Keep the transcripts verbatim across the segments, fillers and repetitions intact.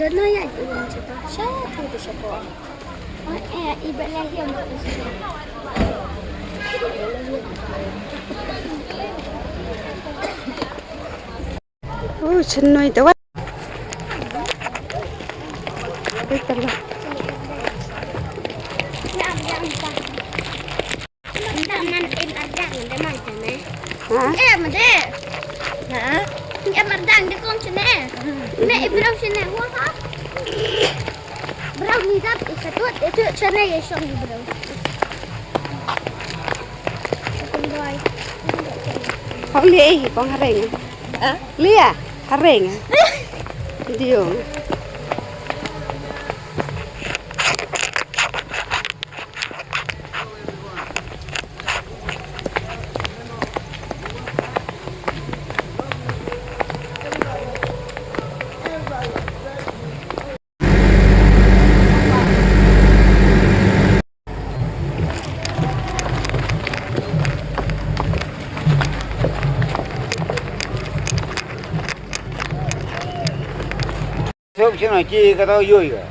Ano ya iwan siya pa? Siya, pwede siya po. Oh, eh, iba lang yung Oh, chenoy dawa. Wait lang. Naman in ardang, naman kami. Ha? Eh, made. Ha? Em ardang de kong sene. Me ibrau sene, wa ha? Brau ni dap, ikatut, itu sene ya song ibrau. Hong lia eh, kong hareng. Ha? Lia, hareng. Diu. Sop sino chi ka tau yoi ka.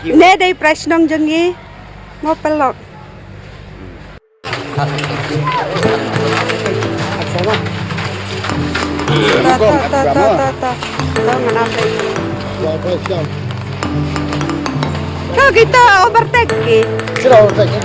Ne dei price nong jong ngi. Ngo pelok. Ta, ta, ta, ta, ta, ta. Tau ngan ap lagi. Kau kita overtake ki. Sila overtake.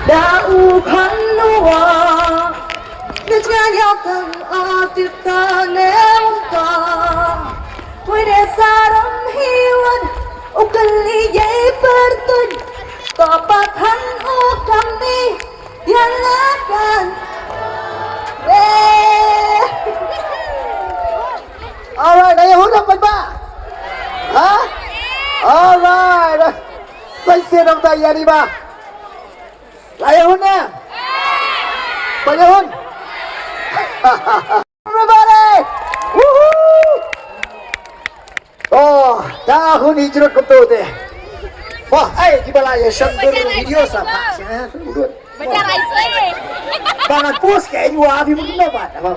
Da u khan nua, da jngan yau tang a tit ta ne um ta. Wei de saram hi wan, u kali yei pertun, to pa than u kam ni, yan la kan. Eh. Alright, ayo hun ap ba. Ha? Alright. Sai se nong ta yani ba. Laia hun na? Paia hun? Ka hun hi jrut kumto te. Wah, ai, kiba la ïa shon dur video sa pha. Ba ngan post ka, ai, wa, bi mun no ba, ba.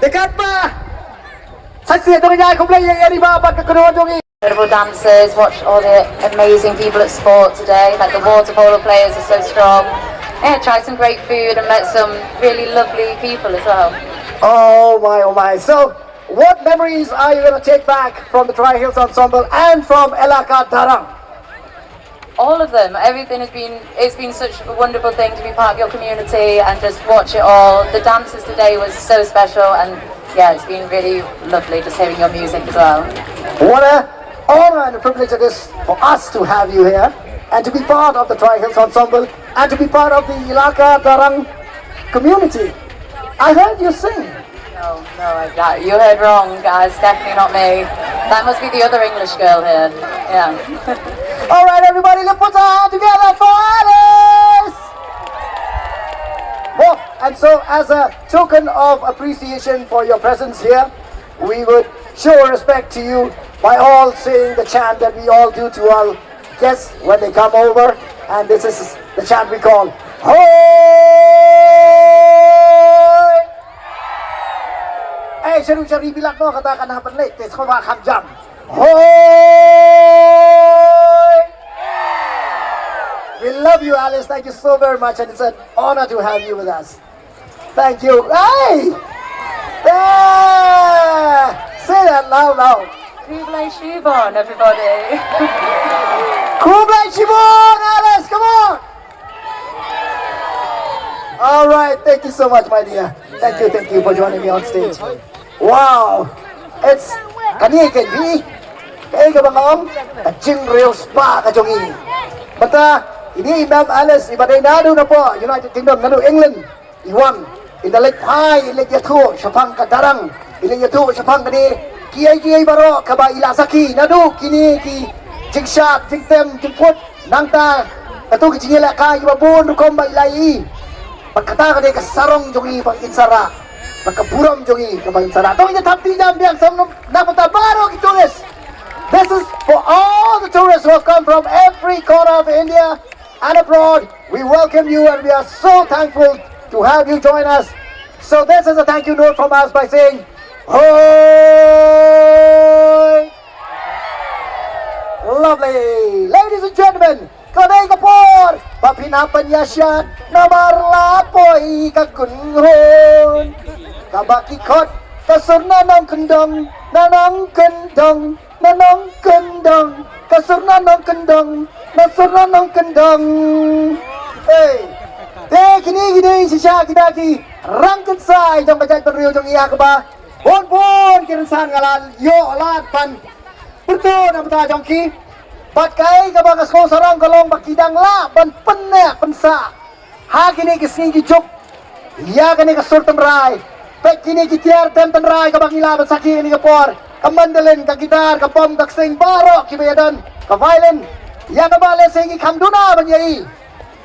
Dekat ba. Saksi dong ïa, khublei ïa, ïa, ri ba, ba ka kano dong i. Incredible dancers, watch all the amazing people at sport today, like the water polo players are so strong. Yeah, try some great food and met some really lovely people as well. Oh my, oh my. So, what memories are you gonna take back from the Tri Hills Ensemble and from Elaka Darang? All of them. Everything has been, it's been such a wonderful thing to be part of your community and just watch it all. The dances today was so special, and yeah, it's been really lovely just hearing your music as well. What a honor and a privilege it is for us to have you here and to be part of the Tri Hills Ensemble and to be part of the Elaka Darang community. I heard you sing. No, no, I, that, you heard wrong, guys. Definitely not me. That must be the other English girl here. Yeah. All right, everybody, let's put our hand together for Alice. Oh, and so, as a token of appreciation for your presence here, we would show respect to you by all saying the chant that we all do to our guests when they come over. And this is the chant we call Hoi! Eh, sharu shari bilak no kata kan happen late. Tes ko ba kham jam. Hoi! We love you, Alice. Thank you so very much, and it's an honor to have you with us. Thank you. Hey! Yeah! Say that loud, loud. Khublei shibun, everybody. Khublei shibun, Alice, come on. All right, thank you so much, my dear. Thank you, thank you for joining me on stage. Wow, it's kani ka bi ka ka bang ong ka jingriewspah ka jong i. Bata ini i Ma'am Alice i ba dei naduh na po United Kingdom, naduh England i wan. I da leit phai, i leit ïathuh shaphang ka Darang, i leit ïathuh shaphang kane kiei kiei baroh kaba i la sakhi naduh kine ki jingshad, jingtem, jingput. Nangta katu ki jingïalehkai kiba bun rukom ba i la ïohi. Bad kata ka dei ka sarong jong i ba in sa rah, bad ka burom jong i kaba in sa rah. To ngin ïa thap kti jam biang sam na bynta baroh ki tourist. This is for all the tourists who have come from every corner of India and abroad. We welcome you and we are so thankful to have you join us. So this is a thank you note from us by saying, Hoi! Lovely. Ladies and gentlemen, ka dei ka por ba phin hap ban ïa shad namar la poi ka kynhun. Kaba ki khot ka sur na nongkyndong, na nongkyndong, na nongkyndong, ka sur na nongkyndong, na sur na nongkyndong. Hey. Te kine ki dei shisha kita ki rangkynsai jong ka jaitbynriew jong i ha kaba bun bun ki rynsan nga la ïoh lad ban pyrto na bynta jong ki. Bad kaei kaba nga sngewsarong ka long ba ki dang lah ban pynneh pynsah ha kine ki sngi ki juk ïa kane ka sur tynrai. Peit kine ki tiar tem tynrai kaba ngi lah ban sakhi kane ka por, ka mandolin, ka guitar, ka bom, ka ksing, baroh kiba ïadon, ka violin. Ïa kaba lehse ngi kham duna ban ïohi.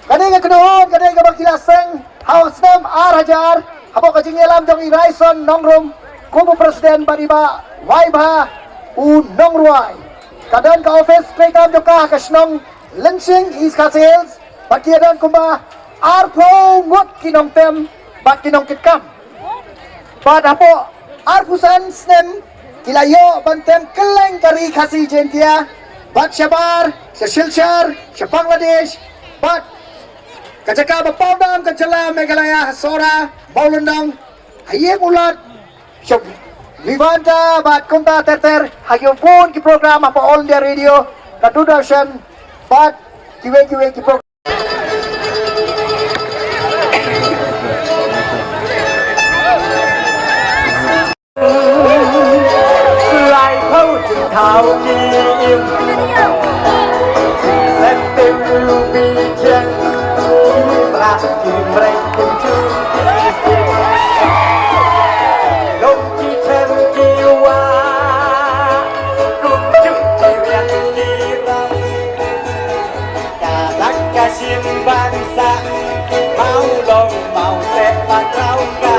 Kane ka kynhun ka dei kaba ki la seng ha u snem ar hajar hapoh ka jingïalam jong i Raison Nongrum kum u president bad i Bah Waibha u Nongrwai. Ka don ka office treikam jong ka ha ka shnong Lyngshing, East Khasi Hills, bad ki don kumba arphew ngut ki nongtem bad ki nongkitkam. Bad hapoh arphew san snem ki la ïoh ban tem kylleng ka ri Khasi Jaiñtia, bad shabar sha Silchar, sha Bangladesh, bad ka jaka ba paw dam ka jylla Meghalaya, ha Sohra, Mawlyndong, ha Ïing u Lad, sha Vivanta bad kumta ter ter, ha ki bun ki program hapoh All India Radio, ka Doordarshan bad kiwei kiwei ki program. Ka dak ka shin ban sah, mawlong mawte patrau ka